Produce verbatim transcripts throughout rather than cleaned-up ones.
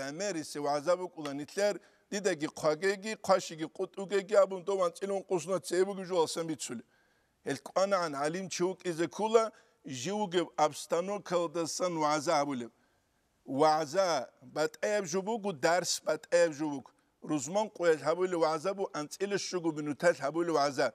гӀемерисев вагӀза букӀула нилъер, дидаги хъвагеги, хъвашиги къутӀугеги абун, дов анцӀила ункъусна цебеги жугьалсан бицулеб. Гьел кӀванагӀан гӀалимчи вукӀизе ккола, жив вугев обстановкаялдасан вагӀза гьабулеб. ВагӀза батӀаяб жо буго, дарс батӀаяб жо буго. Рузман къоялъ гьабулеб вагӀза бу анцӀила щуго минуталъ гьабулеб вагӀза.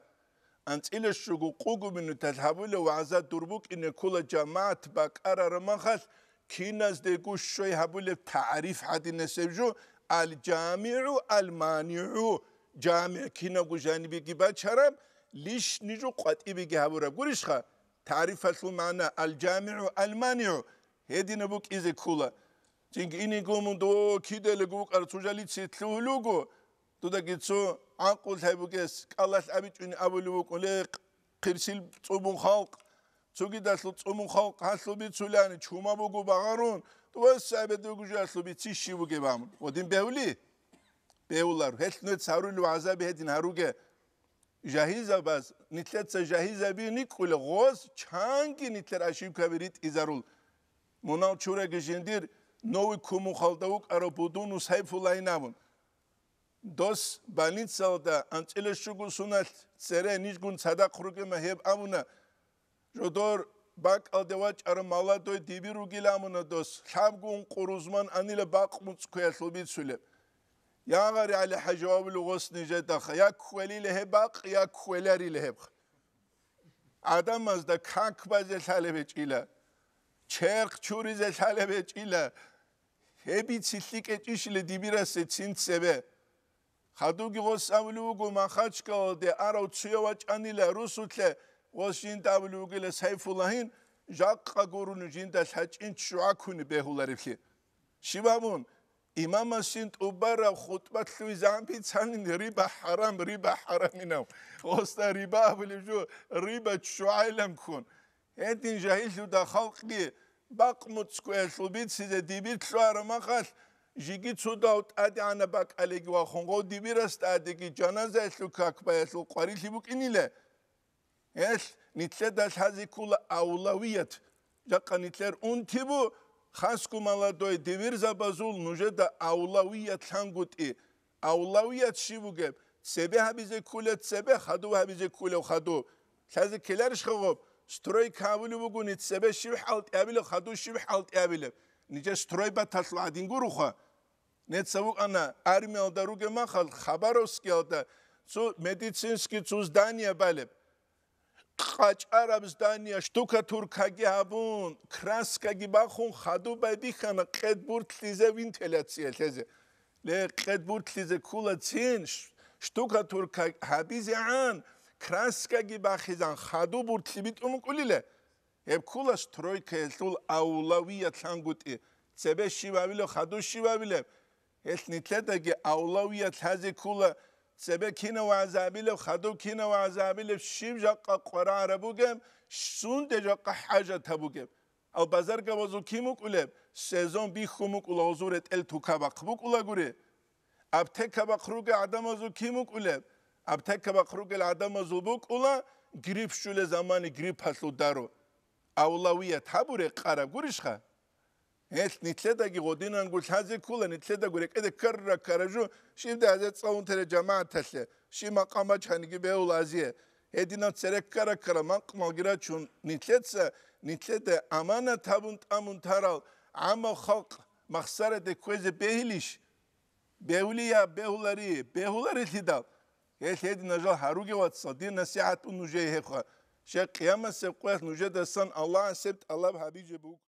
АнцӀила щуго къуго минуталъ гьабулеб вагӀза дур букӀине ккола жамагӀат бакӀарараб махалъ, киназдего щвей гьабулеб тагӀриф гьадинасеб жо: аль-жамигӀу, аль-манигӀу, жамигӀ кинабго жанибеги бачараб, лишни жо къватӀибеги гьабураб. Гурищха? ТагӀрифалъул магӀна: аль-жамигӀу, аль-манигӀу. Гьединаб букӀизе ккола. Цинги инего мун дов кидаялго букӀараб цо жо лъугьулего, дудаги цо гӀакълу лъай бугес, кӀалалъ абичӀони абулеб букӀун: «Ле, хъирсил цӀубун халкъ, цогидалъул цӀубун халкъ гьалъул бицулани, чума буго багъарун, дова сабе дугужалъул бици щив бугеб?» – абун. Гъодин бегьули? Бегьулар. Гьелъ нуц гьарулев гӀазаби гьедин гьаруге. Жагьилзабаз, нилъеца жагьилзаби никӀкӀула, гъоз чанги нилъер ошибкаби ритӀизарул. Мунал чураги жиндир Новый Кумухалда вукӀарав Будуну Сайфуллагьин абун. Дос больницалда анцӀила щуго суналъ цере нижгун цадахъ ругема гьеб абуна. Жодор бакӀалде вачӀарав молодой дибир ругила амуна дос, лъабго ункъо рузман анила бакъ муцӀкуялъул бицулеб. Я гъари ГӀали-хӀажи, вавлу гъос нижедаха, я кквелила гьеб бакъ, я кквеларила гьеб. ГӀадамазда как базе лъалеб гьечӀила, черх чуризе лъалеб гьечӀила, гьеб бици лъикӀ гьечӀищила дибирасе цин цебе. Хадуги гъос абулев вуго, Махачкалалде арав цуя вачӀанила русулъе, гъос жинда абулев вугила Сайфуллагьин, жакъа гурони жинда лъачӀин ччугӀа ккуни бегьуларевлъи. Щиб абун, имамасин тӀубараб хутӀба лъугьизегӀан бицанин риба хӀарам, риба хӀараминав. Гъосда риба абулеб жо, риба ччугӀайилан ккун. Гьедин жагьиллъуда халкъги бакъ муцӀкуялъул бицизе дибир лъугьараб махалъ, жиги цо дов тӀадегӀанаб бакӀалеги вахун, гъов дибирас тӀадеги жаназаялъул как баялъул къварилъи букӀинила. Гьелъ нилъеда лъазе ккола авлавият. Жакъа нилъер унти бу, хасго молодой дибирзабазул нужеда авлавият лъангутӀи. Авлавият щиб бугеб? Цебе гьабизе кколев цебе, хадув гьабизе кколев хадув. Лъазе ккеларищха гъоб? Стройка гьабулеб бугони, цебе щиб хӀалтӀи гьабилеб, хадув щиб хӀалтӀи гьабилеб? Нижер стройбаталъул гӀадин гуроха. Нецц букӀана армиялда ругеб махалъ, Хабаровскиялда цо медицинский цо здание балеб. КъачӀараб здание штукатуркаги гьабун, краскаги бахун, хадуб байбихьана къед буртлъизе вентиляция лъезе. Ле, къед буртлъизе кколацин, ш-, штукатурка гьабизегӀан, краскаги бахизан, хадуб буртлъи битӀун букӀулила. Гьеб ккола стройкаялъул авлавият лъангутӀи, цебе щиб гьабилеб, хадув щиб гьабилеб? Гьелъ нилъедаги авлавият лъазе ккола, цебе кинав вагӀза гьабилеб, хадув кинав вагӀза гьабилеб, щиб жакъа къварагӀараб бугеб, сунде жакъа хӀажатаб бугеб. Ал базаргабазул кин букӀулеб, сезон бихьун букӀула гъозул ретӀел тукабахъ букӀулагури. Аптекабахъ ругел гӀадамазул кин букӀулеб, аптекабахъ ругел гӀадамазул букӀула грипп щулел замани гриппалъул дару. Авлавият гьабу рекъараб гурищха? Гьелъ нилъедаги гъодинанго лъазе ккола, нилъедаго рекӀеде ккара-ккара жо, щиб дагьазе цӀалун тера жамагӀаталъе, щиб макъамат гьаниги бегьула азие. Гьединал цере ккара-ккара макъ-малги рачун, нилъеца, нилъеда аманат гьабун тӀамун тарал гӀамал халкъ махсараде кквезе бегьилищ? Бегьулия, бегьулари, бегьуларелъидал. Гьелъ гьединал жал гьаруге, вацал, дир насихӀат бу нужее гьебха. Щай къиямасеб къоялъ нужедасан Аллагьас гьеб тӀалаб гьабизе буго.